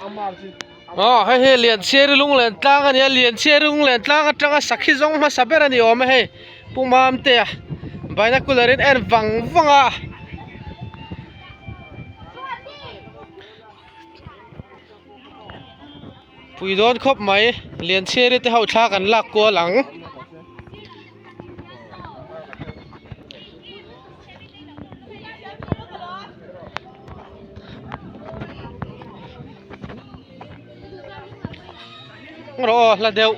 Aw hei hi Lianchhiari lunglen tlang a ni a Lianchhiari lunglen tlang atanga sakhi zawng hmasa ber a ni awm a hei Pu Mamtea binocular in en vang vang a. Pui dawn khawp mai Lianchhiari te ho thla kan lak kual ang. Rawh aw hla deuh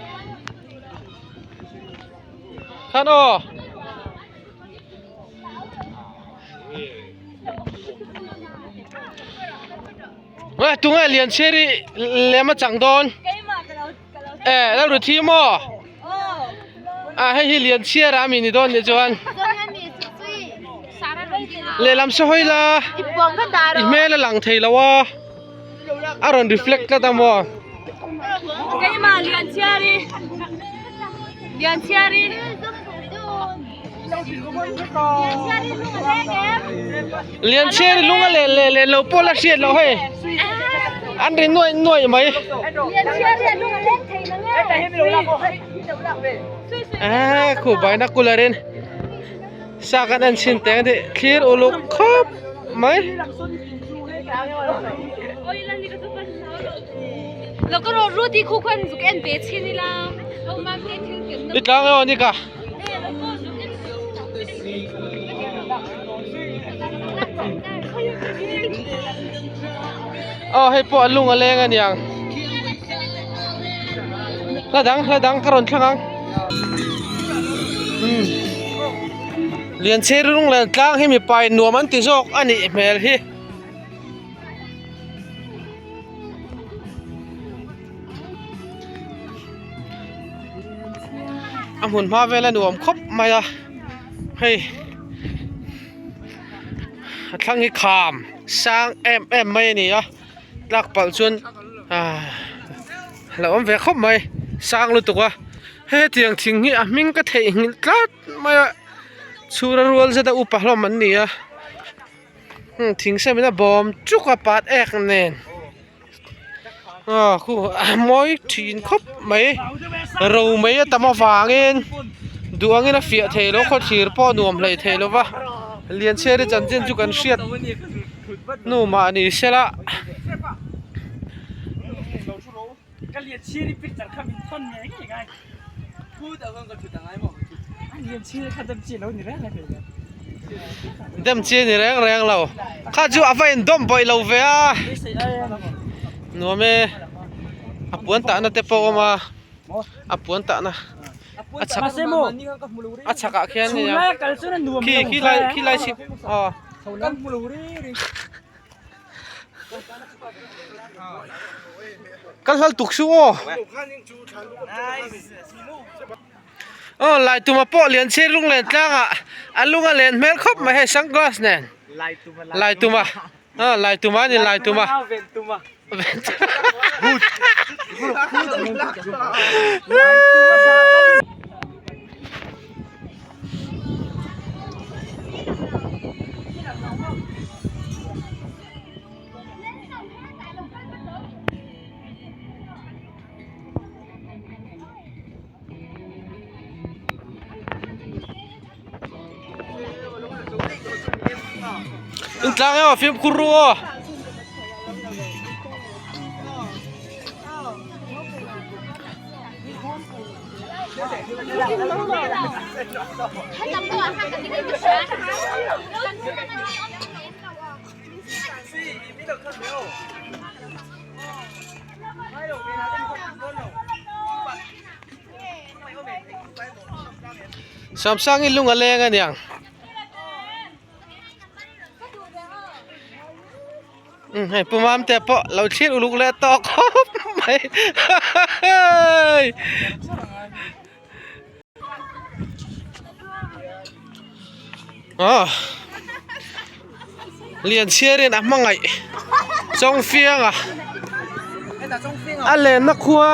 khan aw Nge tunge Lianchhiari lem a chang dawn e Lalruthi maw a hei hi Lianchhiara ami ni dawn nih chuan lehlam saw hawi la i hmel a lang thei lo a a rawn reflect tlat a maw. Lianchhiari lung a len leh len lo pawh la hriat loh hei an ri nuaih nuaih mai eee khu binocular in sa kan en chhin teng a thlir uluk khawp mai. I tlang emaw ni ka. Aw hei pawh a lung a leng a niang hla dang hla dang ka rawn thlang ang umm Lianchhiari lung len tlang hi mipa in nuam an ti zawk a nih hmel hi. A hmun hma vel a nuam khawp mai a hei a thlang hi kham sang em em mai a ni a tlak palh chuan ah a lo awm ve khawp mai sang lutuk a hetiang thing hi a hming ka theihnghilh tlat mai a chhura rual zet a upa hlawm an ni a. Thing sem in a bawm chuk a pat ek nen aw khu a mawi thin khawp mai ro mai a tam avangin duh angin a fiah thei lo khawthlir pawh nuam hlei thei lo va Lianchhiari chanchin chu kan hriat hnu mah ni se la. Dem chi a ni reng reng lo kha chu a va in dawm bawih lo ve a nuam e a puan tahna te pawh a awm a a puan tahna a chhak a chhakah khian khi khi lai khi lai chhip aw. Kal hlal tuk su aw. Aw lai tuma pawh lian chhir lung len tlangah a lung a len hmel khawp mai hei sunglass nen. Lai tuma aw lai tuma a ni lai tuma. In tlang emaw fimkhur ru aw. Samsung hi lung a leng a niang. Hei pu Mamte pawh lo thlir uluk leh tawh khawp mai aw Lianchhiarin a hmangaih Chawngfianga a lenna khua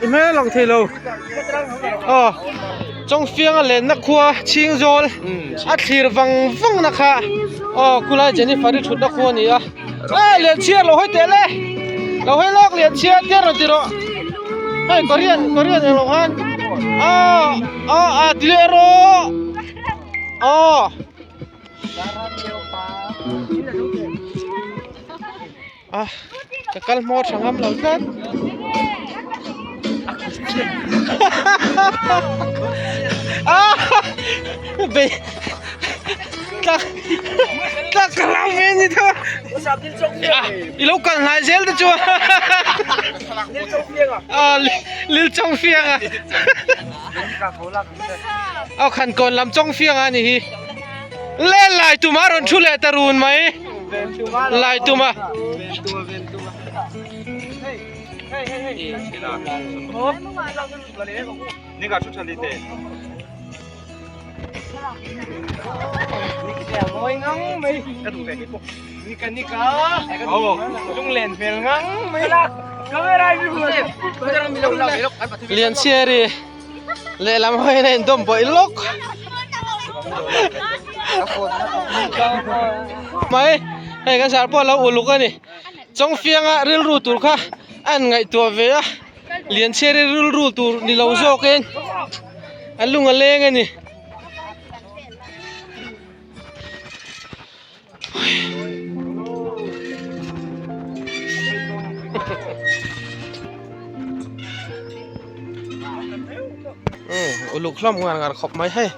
i hmel ang thei lo aw Chawngfianga lenna khua Chhingzawl a thlir vang vang na kha aw khulai Jennifer-i thutna khu a ni a e Lianchhiar lo hawi teh le. Lo hawi lawk lian chhia tia rawn ti rawh. Hei Korean Korean eng lo khan a a a ti leh rawh. Aw. A ka kal hmawr tha ngam lo tlat. A bei tlak tlak ka hlau ve ni tho. A i lo kal hnai zel te chu. A lil chawng fiang a. Aw khan kawn lam chawng fiang a ni hi. Le lai tuma rawn thu leh ta run mai. Lai tuma. Lianchhiari. Lehlam hawiin a indawm bawih lawk mai hei kan sar pawh a lo uluk a ni chawngfianga rilru tur kha a in ngaihtuah ve a Lianchhiari rilru tur ni lo zawkin a lung a leng a ni. Uluk hlawm ngar ngar khawp mai hei.